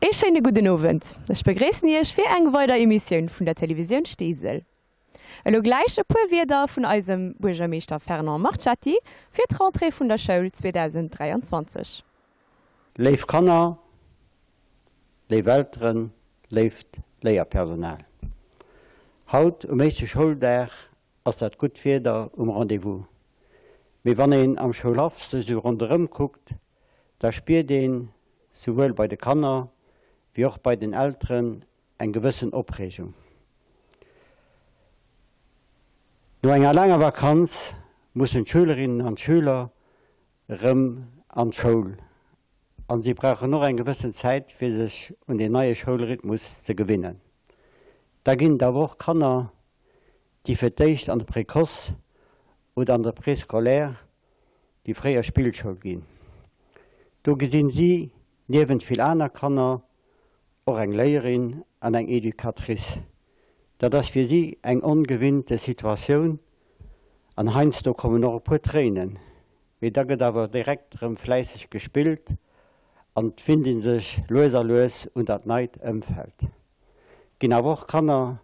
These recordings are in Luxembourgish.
Ee schéine gudden Owend. Ech begréissen Iech fir eng weider Emissioun vun der Televisioun Steesel. Elo gläich e puer Wierder vun eisem Buergermeeschter Fernand Marchetti fir d'Rentrée vun der Schoul 2023. Léif Kanner, léif Elteren, léift Léierpersonal. Haut um éischte Schouldag ass dat gutt Wieder um Rendez-vous. Mee wann een am Schoulhaff sech esou ronderëm kuckt, da spiert een souwuel bei de Kanner wéi och bei den Elteren eng gewëssen Opreegung. No enger laanger Vakanz mussen d'Schülerinnen an d'Schüler erëm an d'Schoul an si brauchen och eng gewëssen Zäit fir sech un deen neie Schoulrhythmus ze gewinnen. Da ginn et awer och Kanner, déi fir d'éischt an de Précoce oder an de Préscolaire, déi fréier Spillschoul, ginn. Do gesinn si niewent vill aner Kanner och eng Léierin an eng Educatrice. Dat ass fir si eng ongewinnte Situatioun an heiansdo kommen och e puer Tréinen. Mee da gëtt awer direkt erëm fläisseg gespillt an et finnt ee sech lues a lues un dat neit Ëmfeld. Et ginn awer och Kanner,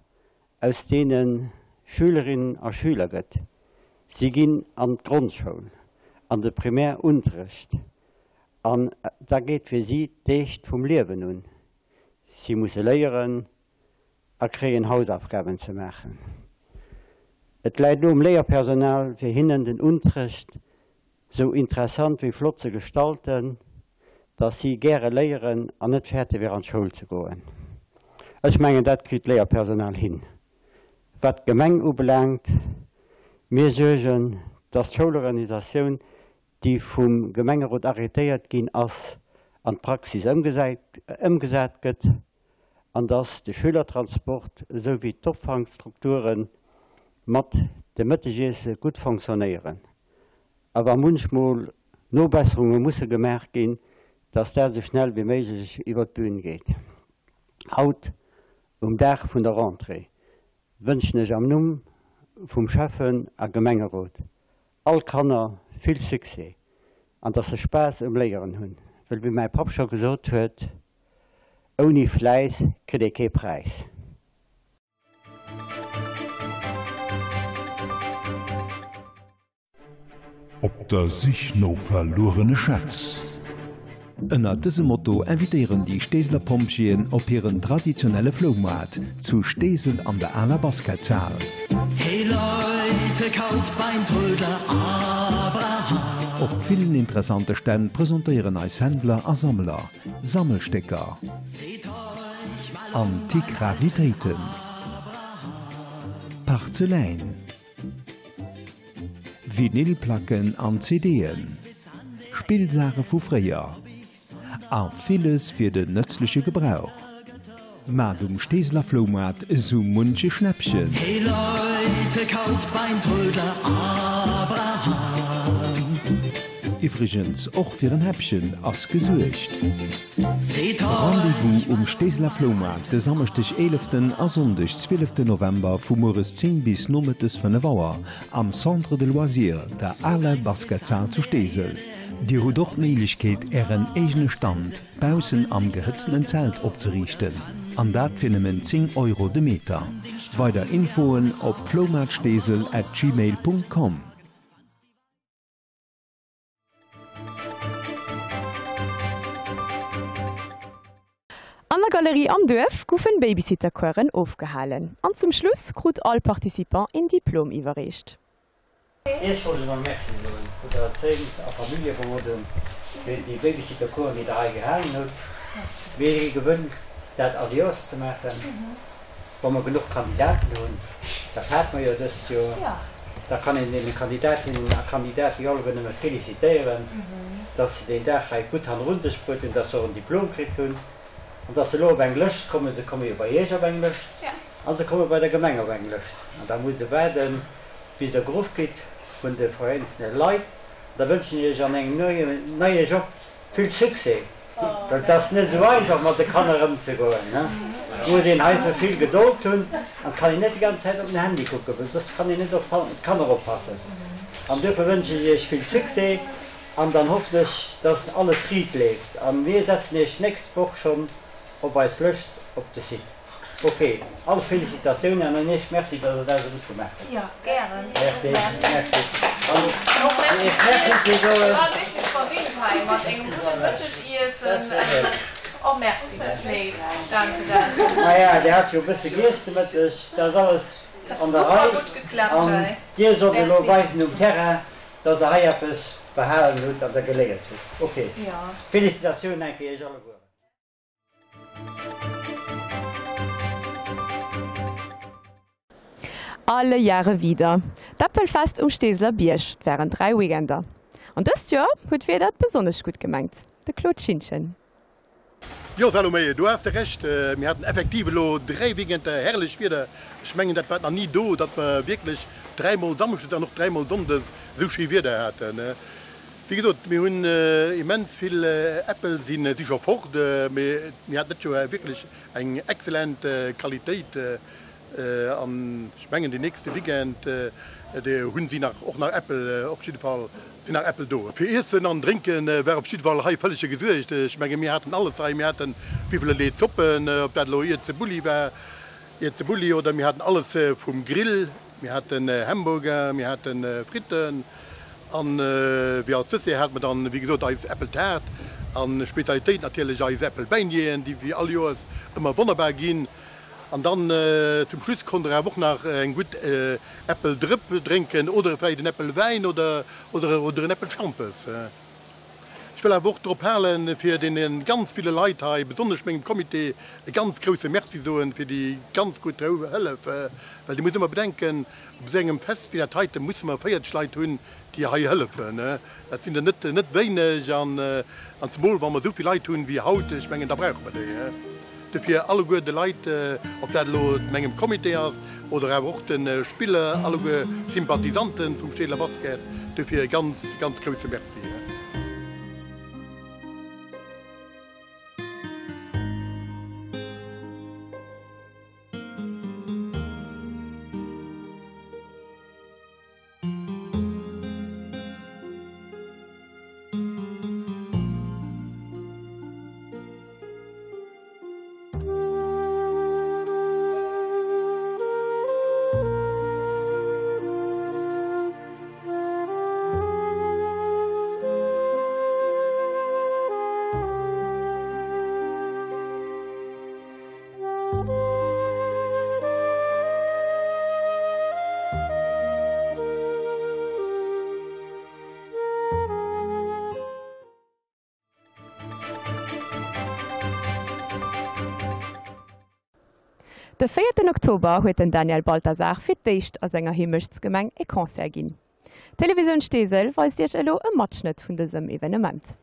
aus deene Schülerinnen a Schüler gëtt. Si ginn an d'Grondschoul, an de Primärunterrecht an da geet fir si d'Eescht vum Liewen un. Si musse léieren a kréien Hausaufgaben ze maachen. Et läit elo um Léierpersonal, fir hinnen den Unterrecht sou interessant wéi flott ze gestalten, dass si gäre léieren an net fäerte fir an d'Schoul ze goen. Ech mengen, dat kritt d'Léierpersonal hin. Wat d'Gemeng ubelaangt, mir suergen, dass d'Schoulorganisatioun, déi vum Gemengerot arrêtéiert ginn ass, an d'Praxis ëmgesat gëtt an dass de Schülertransport esou wéi d'Opfangstrukture mat dem Mëttegiesse gutt fonctionnéieren a wa munchmol Nobesserunge musse gemaach ginn, dass dat esou schnell wéi méiglech iwwer d'Bün geet. Haut, um Dag vun der Rentrée, wënschen ech am Numm vum Schäffen a Gemengerot all Kanner vill Succès an dass se Spaass um Léieren hunn, wëll wéi mäi Papp scho gesot huet, Ouni Fläiss kritt ee kee Präis. Op der Sich no verluerene Schätz. Ënnert dësem Motto invitéieren déi Steeseler Pompjeeën op hiren traditionelle Floumaart zu Steesel an der aler Basketshal. Hey Leute, kauft beim Trödler Abraham. Op villen interessante Stänn presentéieren eis Händler a Sammler Sammelstécker, antik Raritéiten, Parzeläin, Vinylplacken an CD'en, Spillsaache vu fréier a villes fir den nëtzleche Gebrauch. Maacht um Steeseler Floumaart esou munche Schnäppchen! Hey Leute, kauft beim Trödler Abraham. Iwwregens, och fir en Häppchen ass gesuergt. Rendez-vous um Steeseler Floumaart de Samschdeg 11 a Sonndeg 12 November vu mueres 10 bis nomëttes 5 Auer am Centre de Loisirs, der aler Basketshal zu Steesel. Dir hutt och d'Méiglechkeet ären eegene Stand baussen am gehëtztenen Zelt opzeriichten, an dat fir nëmmen 10 Euro de Meter. Weider Infoen op floumaartsteesel at gmail Punkt com. An der Galerie am Duerf goufen Babysittercoursen ofgehalen an zum Schluss krut all Participant een Diplom iwwerreecht. Iech wollt ech emol Merci soen vun der Erzéiungs a Familljeberodung fir déi Babysittercoursen déi der hei gehalen hutt. Mir si gewënnt dat all Joers ze maachen. Wa mer genuch Kandidaten hunn, dat hate mer jo dëst Joer, da kann een deene Kandidatinnen a Kandidaten jo alleguer nëmme felicitéieren, dass se deen Dag hei gutt hannerun sech bruet hunn, dass se och en Diplom kritt hunn an dass se elo op eng Lëscht kommen. Se komme jo bei Iech op eng Lëscht a se komme bei der Gemeng op eng Lëscht. An da musst Der waarden, bis Der geruff gitt vun de vereenzene Leit. An da wënschen ech Iech an engem neie Job Vill Succès, well et ass net esou einfach mat de Kanner ëmzegoen. Et muss een hei sou vill Gedold hunn an et kann een net déi ganz Zäit op den Handy kucken, well soss kann een net op d'Kanner oppassen. An duerfir wënschen ech iech vill Succès an dann hoffen ech, dass alles riit leeft. An mir setzen iech nächst Woch schonn. Op eis Lëscht op de Site. Ok, all Félicitatiounen an un Iech Merci, dass Der dat esou gutt gemaach hutt. Jo, gären. Merci, merci. An och Merci Merci ze fir soen. Dir waart wierklech verwinnt hei mat engem gudde Mëttegiessen. Oh merci, dat ass léif. Danke, danke. Maja, Dir hat jo e bësse giess de Mëtteg. Dat ass alles Dat an huet der super Rei. gutt geklappt An hei. Dir sollt elo Merci. weisen um Terrain, dass Der hei eppes behalen hutt an der geléiert hutt. Ok, Jo. Félicitatiounen eng Kéier Iech allegueren. Alle Jahre wieder, D'Äppelfest um Steeseler Bierg während 3 Weekender. An dëst Joer huet d'Wieder et besonnesch gutt gemengt. De Claude Schintgen. Jo Salomé, do has de Recht, mir haten effektiv elo 3 Weekender herrlecht Wieder. Ech mengen dat war nach ni do, datt mer wierklech dräimol Samschdes an och dräimol Sonndes esou schéi Wieder haten. Wéi gesot, mir hunn immens vill Äppel si si scho fort, mee mir haten dëst Joer wierklech eng excellent Qualitéit an ech mengen deen nächste Weekend hunn si nach och nach Äppel, op jidde Fall sinn nach Äppel do. Fir Iessen an Drénke war op jidde Fall hei vëllege gesuergt. Ech menge mir haten alles hei, mir haten wéivill Zoppen, ob dat elo Iertsebulli war, Iertsebulli oder mir haten alles vum Grill. Mir haten Hamburger, mir hate Fritten an wéi als Dessert hate mer dann wéi gesot eis Äppeltaart an Spezialitéit natierlech eis Äppelbeigneten, déi wéi all Joers ëmmer wonnerbar ginn. An dann zum Schluss konnt der awer och nach eng gutt Äppeldrëpp drénken oder vläicht en Äppelwäin oder oder en Äppelschampes. Ech wëll awer och drop halen, fir deene ganz ville Leit hei, besonnesch mengem Comité, e ganz grouse Merci soen fir déi ganz gutt Hëllef. Well Dir musst ëmmer bedenken, op esou engem Fest wéi dat heite musse mer 40 Leit hunn, déi hei hëllefen. Dat sinn der net, net wéineg. An zemol wa mer esou vill Leit hunn wéi haut, ech mengen, da brauche mer déi. Dofir alleguer de Leit, ob dat elo mengem Comité ass oder awer och de Spiller, alleguer Sympathisanten vum Steeler Basket, dofir e ganz, ganz grousse Merci. De véierten Oktober huet den Daniel Balthasar fir d'éischt a senger Heemechtsgemeng e Concert ginn. D'Televisioun Steesel weist Iech elo e Matschnëtt vun dësem Evenement.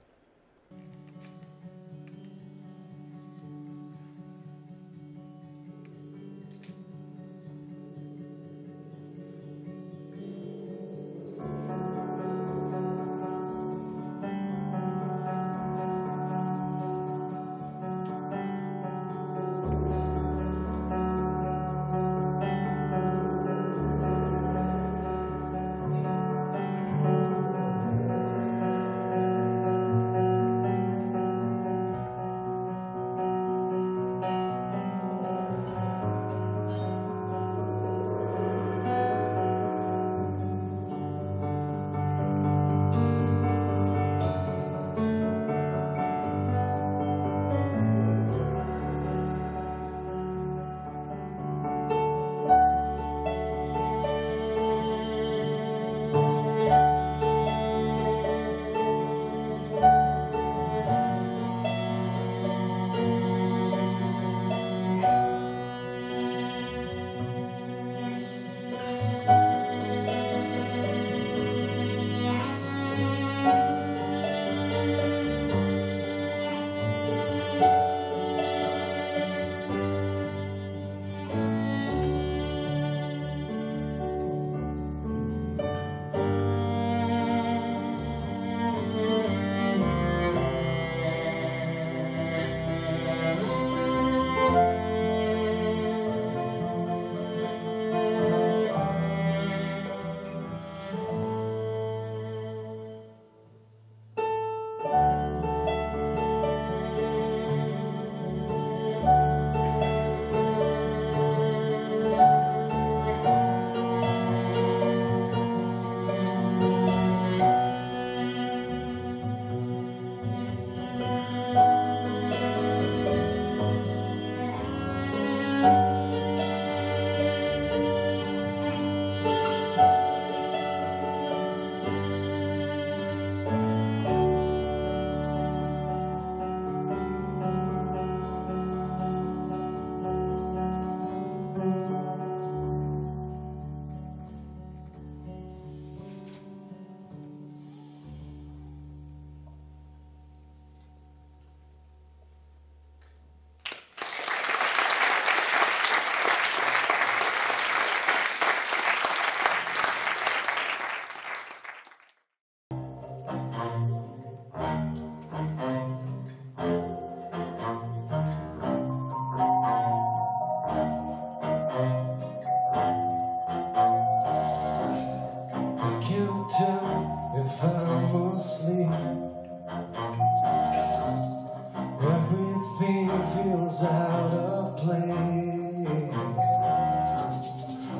feels out of place.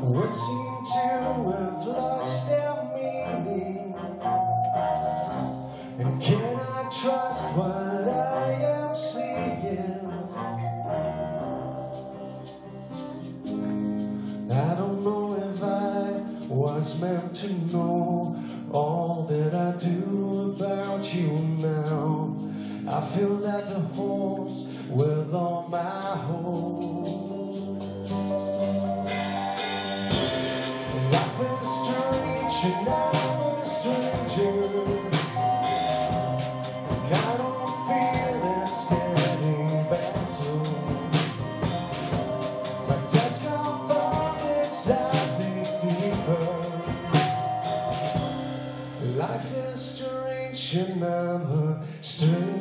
Words seem to have lost their meaning. And can I trust what I am seeing? I don't know if I was meant to know all that I do about you now. I feel that the horse with all my hopes. Life is strange and I'm a stranger. And I don't feel it's getting better. My dad's gone far as I dig deeper. Life is strange and I'm a stranger.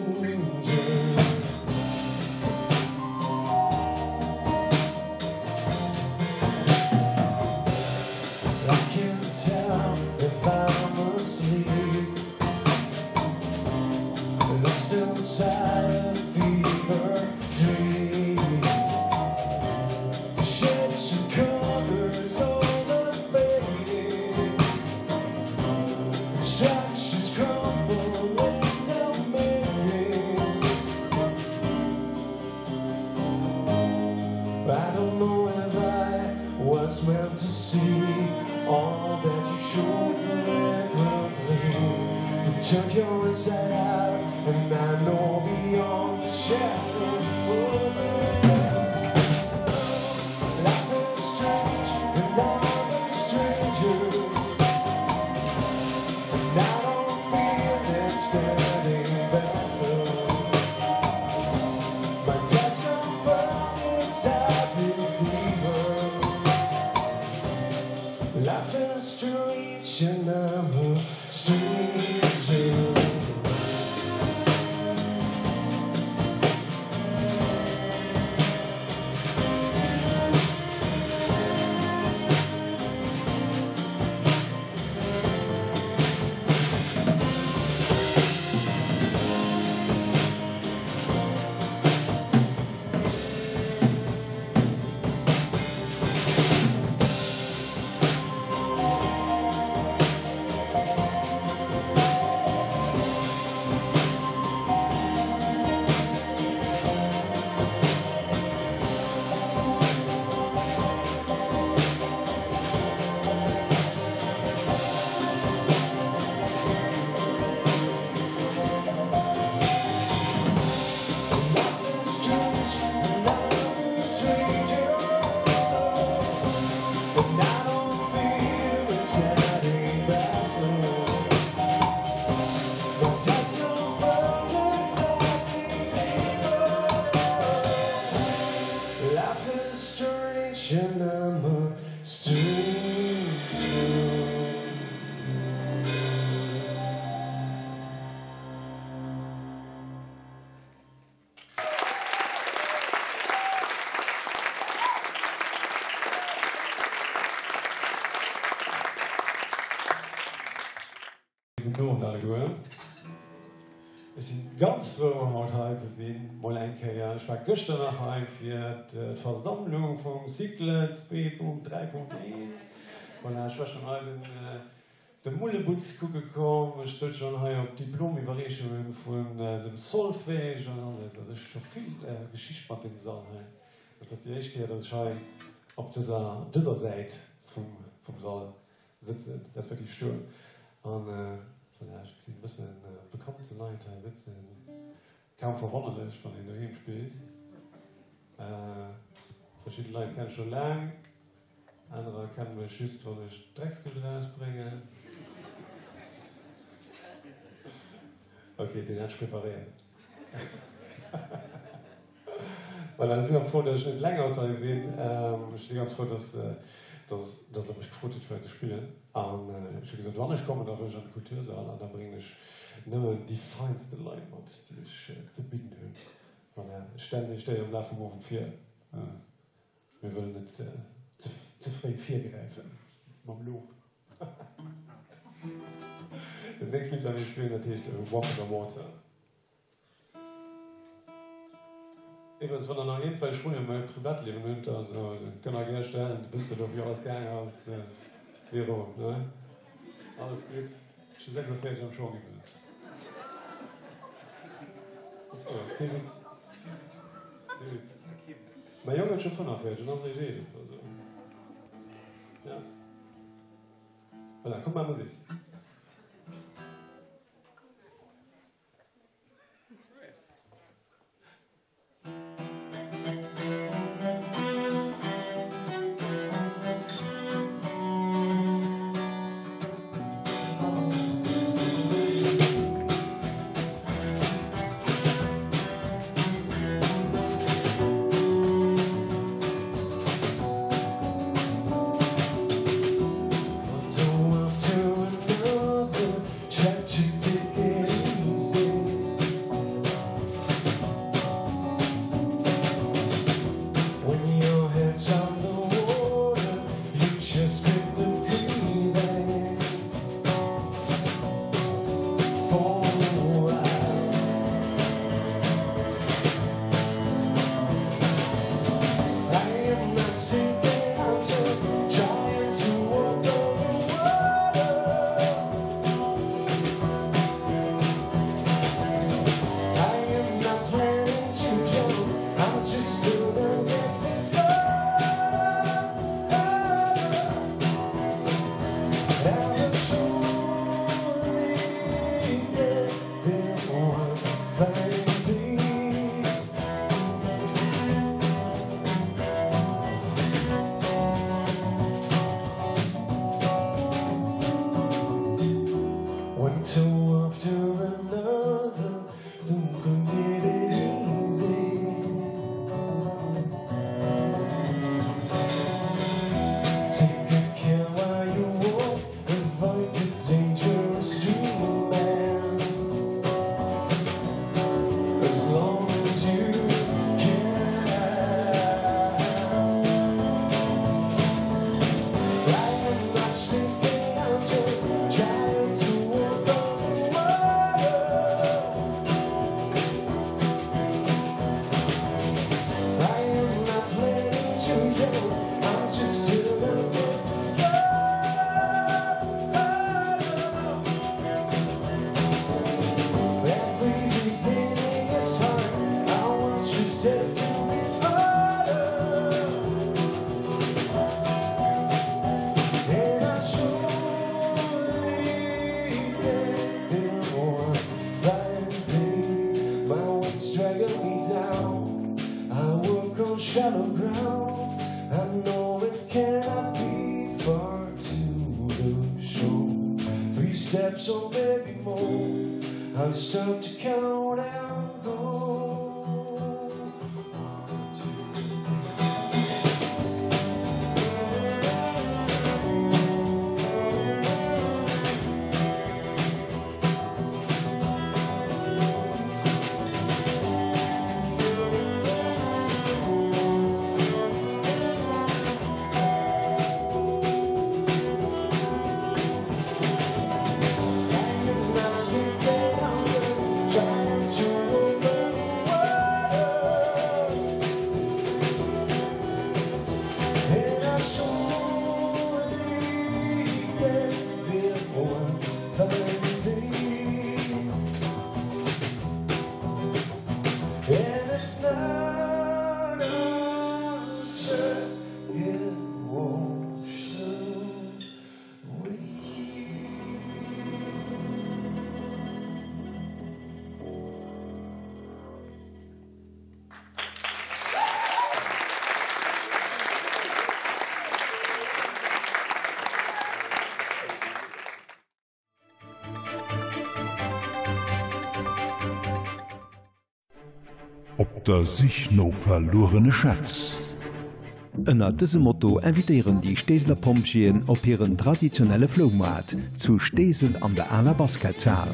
I can't tell if I'm asleep. Lost inside a fever dream. Shapes and colors all the fading. Structures crumble into making. I don't know if I was meant to see all that you showed deliberately. You took your inside out, and I know beyond the shadow of it. Life is strange, and I'm a stranger. And I don't feel it's getting better. My dad's gone far inside the deeper. Life is strange and I'm a stranger. Life is strange and I'm a stranger. And I don't feel it's getting better. My dad's gone far inside the deeper. Life is strange and I'm a stranger. Gudden Owend alleguer. Ech si ganz frou haut hei ze sinn, mol eng Kéier. Ech war gëschter nach hei fir d'Versammlung vum Cycle 2.3.1. Voilà, ech war schonn hei den de Mullebutz kucke komm, ech souz schonn hei op d'Diplomiwwerreechunge vun dem Solfège an alles. Also ech hu scho vill Geschicht mat deem Sall hei. Et ass déi éischt Kéier, datt ech hei op dëser dëser Säit vum vum Sall sëtzen, respektiv stoen. An voilà, ech gesinn e bëssen bekannte Leit hei sëtzen. Kaum verwonnerlech, wann een doheem spillt. Verschidde Leit kennen ech scho laang, anerer kenne mech just, wann ech d'Dreckskesch erausbréngen. Ok, deen hat ech preparéiert. Voilà, ech sinn och frou, datt ech net eleng haut hei sinn. Ech si ganz frou, datt datt Der mech gefrot hutt, fir hei ze spillen. An ech hu gesot, wann ech kommen, da wëll ech an de Kultursall an da bréngen ech nëmmen déi feinste Leit mat, déi ech ze bidden hunn. Voilà, ech stellen Iech déi am Laf vum Owend vir. Mir wëllen net ze fréi virgräifen mam Lob. Dat nächst Lidd, wat mir spillen, dat heescht Walk on the Water. Iwwregens, wann der nach iergendwelch Froen iwwer mäi Privatliewen hutt, also kënnt der gär stellen. De bësse do wéi alles gaang ass, Véro, ne? Alles gutt. Ech hu 46 am Schong iwwregens. Ass wouer, ass kee Witz. Kee Witz. Mäi Jong huet scho 45, en ass eréischt 11, also ja. Voilà, kommt mar Musek. Op der Sich no verluerene Schätz. Ënnert dësem Motto invitéieren déi Steeseler Pompjeeën op hiren traditionelle Floumaart zu Steesel an der aler Basketshal.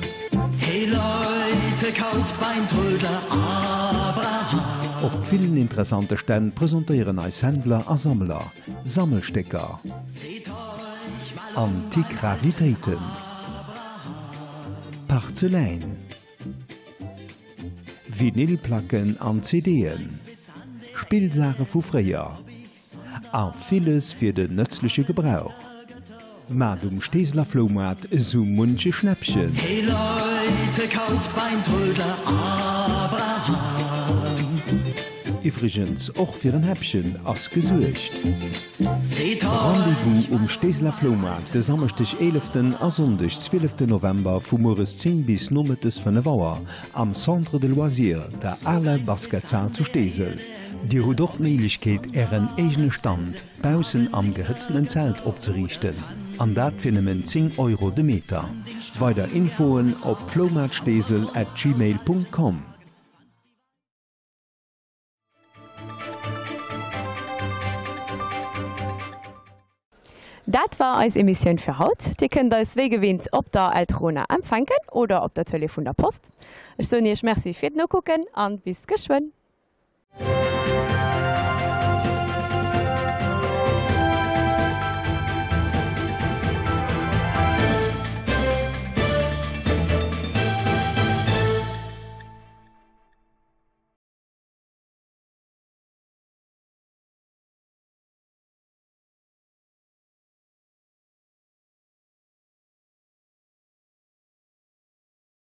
Hey Leute, kauft beim Trödler Abraham. Op villen interessante Stänn presentéieren eis Händler a Sammler Sammelstécker, antik Raritéiten, Parzeläin, Vinylplacken an CD'en. Spillsaache vu fréier a villes fir den nëtzleche Gebrauch. Maacht um Steeseler Floumaart esou munche Schnäppchen. Hey Leute, kauft beim Trödler Abraham. Iwwregens, och fir en Häppchen ass gesuergt. Rendez-vous um Steeseler Floumaart de Samschdeg 11 a Sonndeg 12 November vu mueres 10 bis nomëttes 5 Auer am Centre de Loisirs, der aler Basketshal zu Steesel. Dir hutt och d'Méiglechkeet Ären eegene Stand baussen am gehëtztenen Zelt opzeriichten, an dat fir nëmmen 10 Euro de Meter. Weider Infoen op floumaartsteesel at gmail Punkt com. Dat war eis Emissioun fir haut. Dir kënnt eis wéi gewinnt op der Eltrona empfänken oder op der Tëlee vun der Post. Ech soen iech Merci fir d'Nokucken an bis geschwënn.